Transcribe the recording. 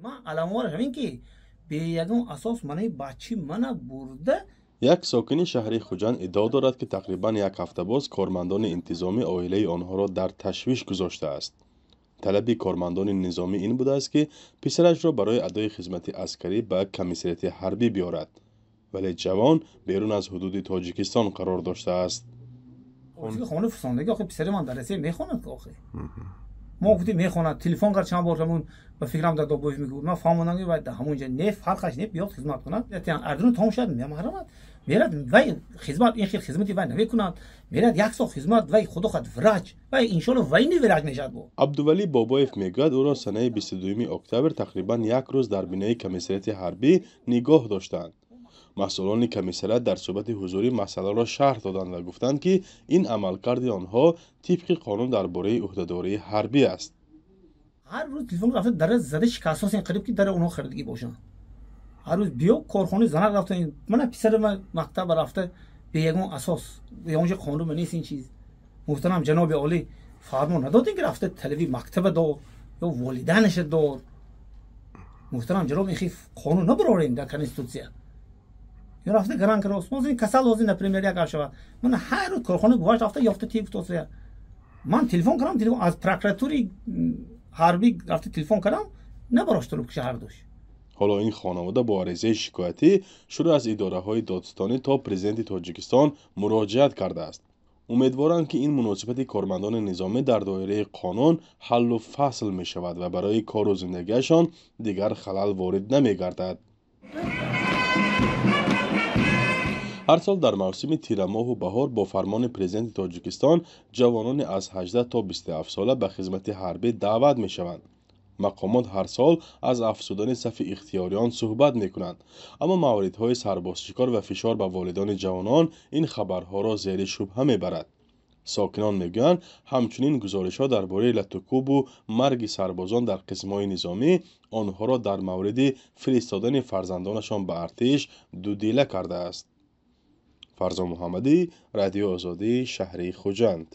Ман аламвораш ҳамин ки бе ягон асос манаи бачи мана бурда. Як сокини шаҳри Хуҷанд иддао дорад, ки тақрибан як ҳафта боз кормандони интизомӣ оилаи онҳоро дар ташвиш гузоштааст. Талаби кормандони низомӣ ин будааст, ки писарашро барои адои хизмати аскарӣ ба комиссариати ҳарбӣ биёрад, вале ҷавон берун аз ҳудуди Тоҷикистон қарор доштааст. Хона фусондагӣ, охи писари ман дар Россия мехонад, охи мо гуфтем мехонад, телефон кард чанд бор, ҳамун ба фикрам дар Добоев мегуфт, ман фаҳмондам, ки вай ҳамонҷа не, фарқаш не, биёд хизмат кунад, ардуну том шуд, мемаҳрамад мерад, вай хизмат, ин хел хизмати вай намекунад, мерад як сол хизмат, вай худо хоҳад врач, вай иншоалло вайни врач мешавад. Бо Абдувалӣ Бобоев мегӯяд, ӯро санаи 22 октябр тақрибан як рӯз дар бинои комиссариати ҳарбӣ нигоҳ доштанд. Масъулони комиссариат дар суҳбати ҳузурӣ масъаларо шарҳ доданд ва гуфтанд, ки ин амалкарди онҳо тибқи қонун дар бораи ӯҳдадории ҳарбӣ аст. Ҳар рӯз телефон рафта, дара зада шикастосен, қариб ки дара онҳо харидагӣ бошанд. Ҳар рӯз биё корхонаи занак рафта, мана писари ман мактаба рафта бе ягон асос, ягонҷа қонун нест ин чиз. Муҳтарам ҷаноби олӣ, фармон надодем, ки рафта талаби мактаба дор ё волиданаша дор. Муҳтарам ҷаноб, ин хел қонун набарорем дар конститутсия. Ё рафта гаран кард, ин касал ҳозир, например, як гап шавад, ман ҳар рӯз корхона буваш рафта ёфта тиб. Ман телефон кардам, телефон аз прокуратури ҳарбӣ рафта телефон кардам, набарошт трубкаша ҳардуш. Ҳоло ин хонавода бо аризаи шикоятӣ шурӯъ аз идораҳои додситонӣ то президенти Тоҷикистон муроҷиат кардааст. Умедворанд, ки ин муносибати кормандони низомӣ дар доираи қонун ҳаллу фасл мешавад ва барои кору зиндагиашон дигар халал ворид намегардад. Ҳар сол дар мавсими тирамоҳу баҳор бо фармони президенти Тоҷикистон ҷавонони аз 18 то 27 сола ба хизмати ҳарбӣ даъват мешаванд. Мақомот ҳар сол аз афзудани сафи ихтиёриён суҳбат мекунанд, аммо мавридҳои сарбозшикор ва фишор ба волидони ҷавонон ин хабарҳоро зери шубҳа мебарад. Сокинон мегӯянд, ҳамчунин гузоришҳо дар бораи латукӯбу марги сарбозон дар қисмҳои низомӣ онҳоро дар мавриди фиристодани фарзандонашон ба артиш дудила кардааст. Фарзон Муҳаммадӣ, Радиои Озодӣ, шаҳри Хуҷанд.